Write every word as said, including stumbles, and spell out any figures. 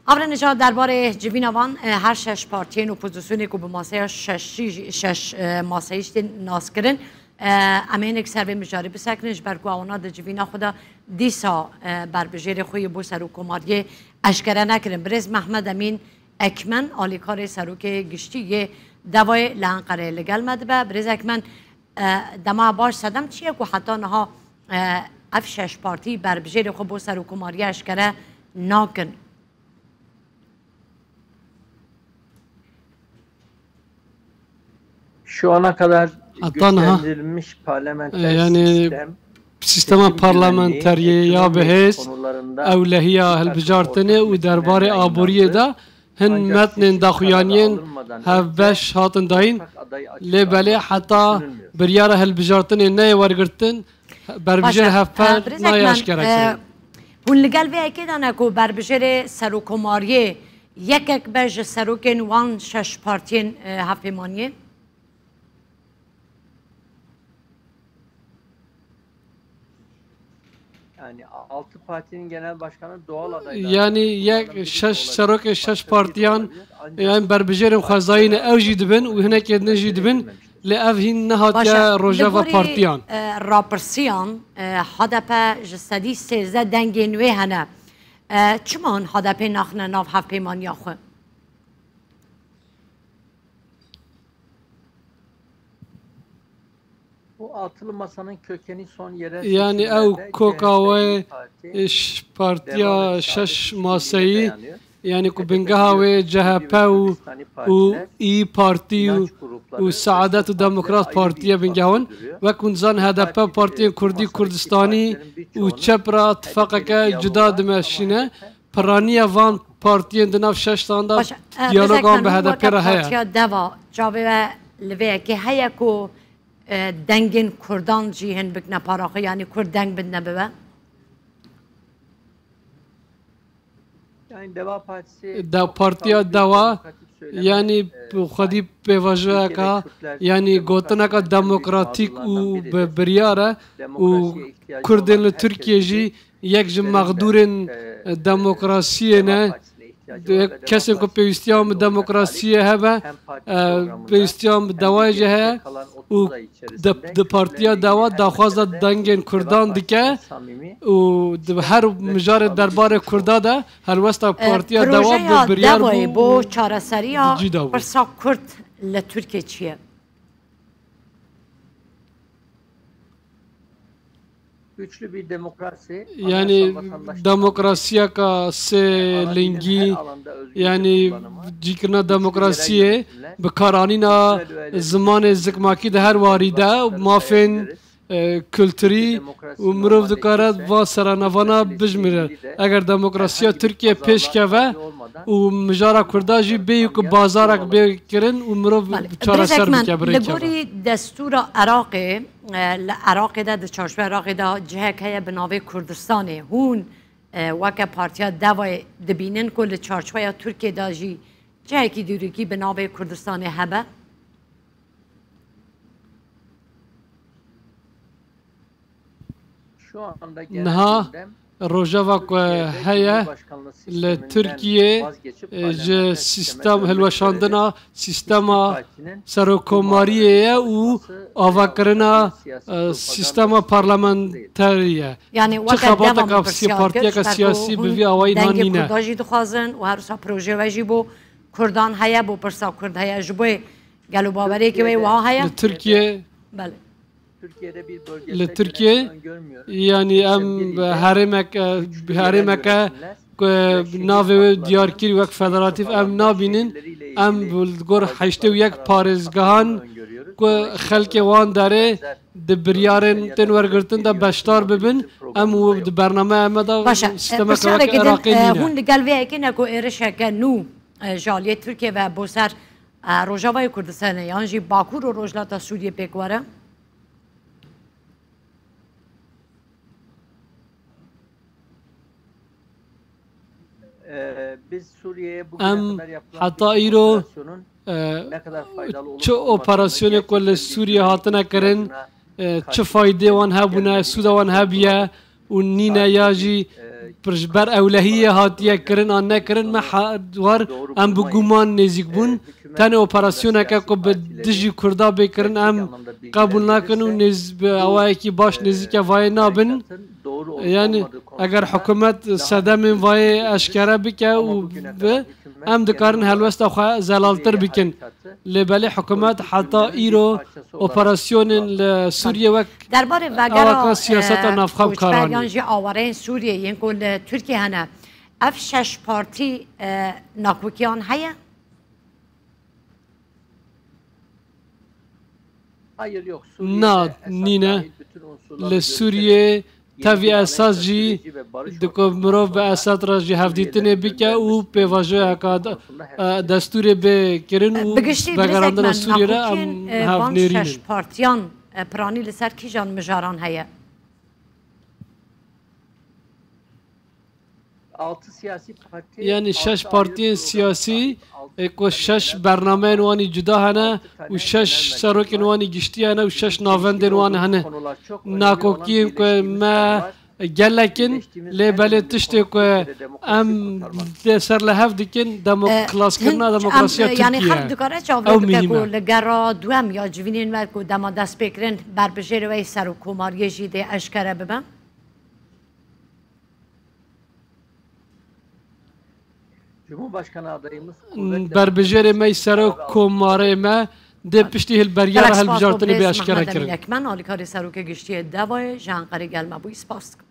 Avre nija derbarê civîna van, e, her şeş partiyên opozisyonê ku bi maseya şeşî jî, şeş, e, maseyî jî tên naskirin, e, em ê hinek ser vê mijarê bisekinin, ji ber ku ewana di civîna xwe de dîsa, e, berbijêrê xwe yê bo serokkomariyê eşkere nekirin. Birêz Mehmed Emîn Ekmen, alîkarê serokê giştî yê Devayê li Enqereyê li gel me dibe. Birêz Ekmen, e, dema baş sedem çi ye ku heta niha, e, ev şeş partî berbijêrê xwe bo serokkomariyê eşkere nakin? Şu ana kadar Hatta niha, güçlendirilmiş parlamenter e, yani sistem, sistema seçim güvenliği, parlamenteriyê ya ekonomi bihêz, konularında ewlehiya ilk adım hilbijartinê û ortak derbarê metinlerine aboriyê inandı. De hin Ancak metnên seçim kararı daxuyaniyên alınmadan önce hevbeş hatin dayîn, ortak aday lê belê açıklanması heta düşünülmüyor. Biryara hilbijartinê neyê wergirtin, berbijêr Baş e, hevper e, Birêz nayê Ekmen, eşkere e, kirin. Hûn li gel vê yekê de ne ku berbijêrê serokkomariyê yekek be ji serokên wan şeş partiyên, e, hevpeymaniyê? Yani altı partinin genel başkanı doğal adaylar. Yani yek şeş serokê şeş partiyan, yani berbijêrên xwezayî ne, ew jî dibin û hinekê din jî dibin. Lê ev hîn nehatiye rojeva partiyan. Li gorî, e, rapirsiyan, e, H D P ji sedî sêzdeh dengên wê hene. E, çima hûn H D P naxine nav hevpeymaniya xwe? Bu altılı masanın kökeni son yerel seçimlerde C H P, İYYA Parti, Deva ve Saadet Partisi'ne dayanıyor. H D P'nin gücü Kürdistanî partiler, inanç grupları, siyasi partiler ayrı bir yapı sürdürüyor. Wek hûn zanin, H D P partiyên kurdî, kurdistanî û çep re tifaqeke cuda dimeşîne. Piraniya van partiyên di nav şeştan de diyaloga wan bi H D P re heye. Partiya Deva, çavê we li vê yekê heye ku, e, dengên kurdan jî hin bikine para xwe, yanî kurd deng bidine bi we? Yani Deva Partisi, de, partiya Dewa, yani xwedî pêvajoyeka, yani gotineka demokratîk û bi biryar e û kurdên li Tirkiyê jî yek ji mexdûrên, e, demokrasiyê ne. Kesên ku pêwîstiya wan bi demokrasiyê hebe, e, pêwîstiya wan bi Dewayê jî heye û di, di partiya Dewa daxwaza dengên kurdan dike û di her mijarê derbarê kurda de helwesta partiya Dewa bi biryar bû. Bo çareseriya pirsa kurd li Tirkiyê çi ye? Yanî demokrasiyeka sê lingî, yanî cîkirina demokrasiyê, bikaranîna zimanê zikmakî di her warî de, mafên, e, kulturî û mirov dikare van seranavana bijmire. Eger demokrasiya Tirkiye pêş keve û mijara kurda jî bêyî ku bazarek bê kirin û mirov çareser bike, birêk keve. Li gorî destûra Iraqê, e, li Iraqê de, di çarçoya Iraqê de cihek heye bi navê Kurdistanê. Hûn, e, weke Partiya Devayê dibînin ku li çarçoya Tirkiyê de jî cihekî dîrokî bi navê Kurdistanê hebe? Niha rojeva ku heye li Tirkiyê, e, ji sîstem, hilweşandina sîstema serokkomariyê ye û avakirina, e, sîstema parlamenterî ye. Yanî çi weke xebateka sî-, partiyeke siyasî bi vî awayî niha nîne. Kurda jî dixwazin û her wisa projeyê we jî bo kurdan heye, bo pirsa kurd heye. Ji bo gelo baweriyeke wê wiha heye? Li Tirkiyê, belê. Li Tirkiyê, yanî em herêmek-, herêmeke ku navê wê diyar kir wek federatîf em nabînin. Em li gor heştê û yek parêzgehan ku xelkê wan derê di biryarên tên wergirtin de beşdar bibin, em û di bernameya me de sîstemeke weke Iraqê nîne. Hûn li gel vê yekê ne ku êrişeke nû, e, ji aliyê Tirkiyê ve bo ser, e, Rojavayê Kurdistanê yan jî Bakur û Rojhilata Sûriyê pêk were? Em heta îro, e, çi operasyonê ku li Sûriyê hatine kirin, e, çi faydê wan hebûne, sûda wan hebiye û nîne ya jî, Pir ji ber ewlehiyê hatiye kirin an nekirin, me ha-, war em bi guman nêzîk bûn. Tenê operasyoneke ku bi dijî Kurda bê kirin, em qebûl nakin û nêz-, bi awayekî baş nêzîke vayê nabin. Yani, eger hikûmet sedemên vayê eşkere bike û bi, em dikarin helwesta xwe zelaltir bikin. Lê belê hikûmet heta îro operasyonên li Sûriyê wek Derbarê vegera, awaka siyaseta e, navxwe bi kar koçber anî. Yan jî awareyên Sûriyê yên ku li Tirkiye hene, ev şeş partî, e, nakokiyan heye? Na, nîne. Li Sûriyê tevî esas jî di ku mirov bi Esad re jî hevdîtinê bike û pêvajoyeka de-, e, destûrê bê kirin û vegerandina Sûriyê re em hevnêrîn in. Şeş partiyan, e, piranî li ser kîjan mijaran heye? Yani şeş partiyên siyasî, ê ku şeş bernameyên wan î cuda hene û şeş serokên wan î giştî hene û şeş navendên wan hene. Nakokiyên ku me gelek in, lê belê tiştê ku em dê ser li hev dikin, demo-, E, xilaskirina hin-, demokrasiya em, e, yani Tirkiye her ye. Dikare çavdê bike ku li gera duem ya civînên me ku dema dest pê kirin, berbijêrê wê serokkomariyê jî dê eşkere bibe? Berbijêrê me yî serok komarê me dê piştî hilberiya re hilbijartinê bê eşkere kirin. Yekmen, alîkarê serokê giştî yê Devayê ji Enqerê gel me bûyî, spas dikim.